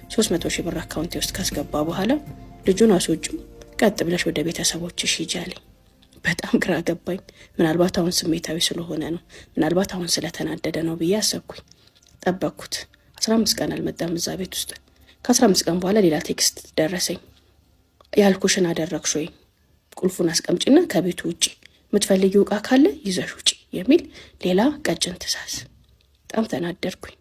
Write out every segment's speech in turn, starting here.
300,000 ብር አካውንቴ ውስጥ ካስገባ በኋላ ልጁን አስወጪው፣ ቀጥ ብለሽ ወደ ቤተሰቦችሽ ሂጂ አለኝ። በጣም ግራ ገባኝ። ምናልባት አሁን ስሜታዊ ስለሆነ ነው፣ ምናልባት አሁን ስለተናደደ ነው ብዬ አሰብኩኝ። ጠበቅኩት። 15 ቀን አልመጣም እዛ ቤት ውስጥ። ከ15 ቀን በኋላ ሌላ text ደረሰኝ። ያልኩሽን አደረግሽ ወይ? ቁልፉን አስቀምጪና ከቤቱ ውጪ፣ የምትፈልጊው እቃ ካለ ይዘሽ ውጪ የሚል ሌላ ቀጭን ትዕዛዝ። በጣም ተናደድኩኝ።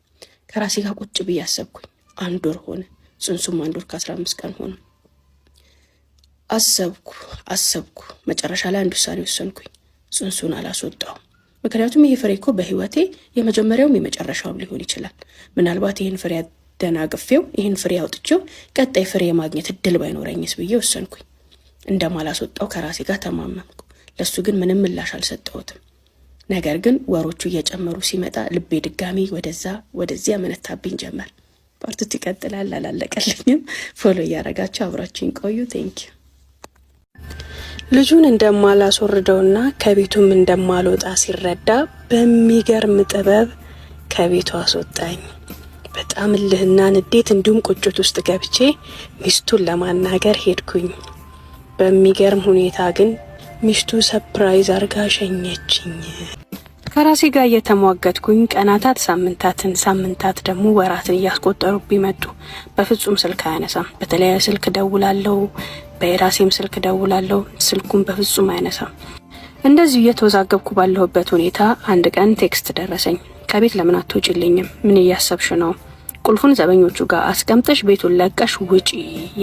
ከራሴ ጋር ቁጭ ብዬ አሰብኩኝ። አንድ ወር ሆነ፣ ጽንሱም አንድ ወር ከ15 ቀን ሆነ። አሰብኩ አሰብኩ። መጨረሻ ላይ አንድ ውሳኔ ወሰንኩኝ። ጽንሱን አላስወጣውም። ምክንያቱም ይሄ ፍሬ እኮ በህይወቴ የመጀመሪያውም የመጨረሻውም ሊሆን ይችላል። ምናልባት ይህን ፍሬ አደናቅፌው፣ ይህን ፍሬ አውጥቼው ቀጣይ ፍሬ የማግኘት እድል ባይኖረኝስ ብዬ ወሰንኩኝ። እንደማላስወጣው ከራሴ ጋር ተማመንኩ። ለሱ ግን ምንም ምላሽ አልሰጠሁትም። ነገር ግን ወሮቹ እየጨመሩ ሲመጣ ልቤ ድጋሚ ወደዛ ወደዚያ ያመነታብኝ ጀመር። Part two ይቀጥላል። አላለቀልኝም። Follow እያረጋችሁ አብራችሁኝ ቆዩ። Thank you። ልጁን እንደማላስወርደውና ከቤቱም እንደማልወጣ ሲረዳ በሚገርም ጥበብ ከቤቱ አስወጣኝ። በጣም እልህና ንዴት እንዲሁም ቁጭት ውስጥ ገብቼ ሚስቱን ለማናገር ሄድኩኝ። በሚገርም ሁኔታ ግን ሚስቱ surprise አርጋ ሸኘችኝ። ከራሴ ጋር እየተሟገትኩኝ ቀናታት ሳምንታትን፣ ሳምንታት ደግሞ ወራትን እያስቆጠሩብኝ መጡ። በፍጹም ስልክ አያነሳም። በተለያየ ስልክ ደውላለው፣ በየራሴም ስልክ ደውላለው፣ ስልኩን በፍጹም አያነሳም። እንደዚሁ እየተወዛገብኩ ባለሁበት ሁኔታ አንድ ቀን text ደረሰኝ። ከቤት ለምን አትወጪልኝም? ምን እያሰብሽ ነው? ቁልፉን ዘበኞቹ ጋር አስቀምጠሽ ቤቱን ለቀሽ ውጪ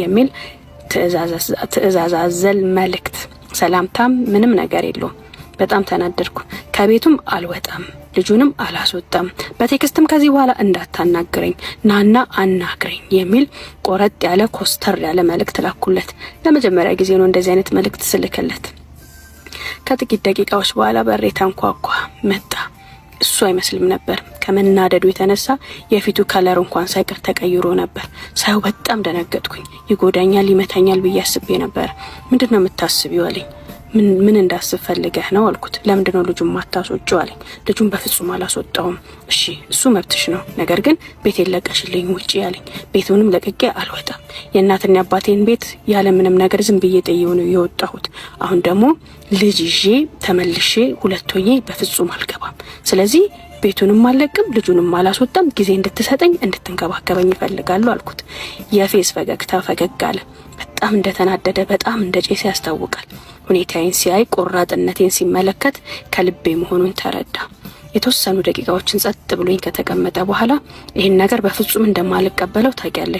የሚል ትዕዛዝ አዘል መልእክት። ሰላምታም ምንም ነገር የለውም። በጣም ተናደድኩ። ከቤቱም አልወጣም፣ ልጁንም አላስወጣም፣ በ text ም ከዚህ በኋላ እንዳታናግረኝ፣ ናና አናግረኝ የሚል ቆረጥ ያለ ኮስተር ያለ መልእክት ላኩለት። ለመጀመሪያ ጊዜ ነው እንደዚህ አይነት መልእክት ስልክለት። ከጥቂት ደቂቃዎች በኋላ በሬ ተንኳኳ። መጣ። እሱ አይመስልም ነበር። ከመናደዱ የተነሳ የፊቱ color እንኳን ሳይቀር ተቀይሮ ነበር። ሳየው በጣም ደነገጥኩኝ። ይጎዳኛል፣ ይመታኛል ብዬ አስቤ ነበር። ምንድን ነው የምታስቢው አለኝ። ምን እንዳስብ ፈልገህ ነው አልኩት። ለምንድን ነው ልጁን ማታስወጪው አለኝ። ልጁን በፍጹም አላስወጣውም። እሺ እሱ መብትሽ ነው፣ ነገር ግን ቤቴን ለቀሽልኝ ውጪ አለኝ። ቤቱንም ለቅቄ አልወጣም። የእናትና የአባቴን ቤት ያለምንም ነገር ዝም ብዬ ጥዬው ነው የወጣሁት። አሁን ደግሞ ልጅ ይዤ ተመልሼ ሁለት ሆኜ በፍጹም አልገባም። ስለዚህ ቤቱንም አልለቅም፣ ልጁንም አላስወጣም። ጊዜ እንድትሰጠኝ እንድትንከባከበኝ እፈልጋለሁ አልኩት። የፌዝ ፈገግታ ፈገግ አለ። በጣም እንደተናደደ፣ በጣም እንደጨሰ ያስታውቃል። ሁኔታዬን ሲያይ፣ ቆራጥነቴን ሲመለከት ከልቤ መሆኑን ተረዳ። የተወሰኑ ደቂቃዎችን ጸጥ ብሎኝ ከተቀመጠ በኋላ ይህን ነገር በፍጹም እንደማልቀበለው ታውቂያለሽ።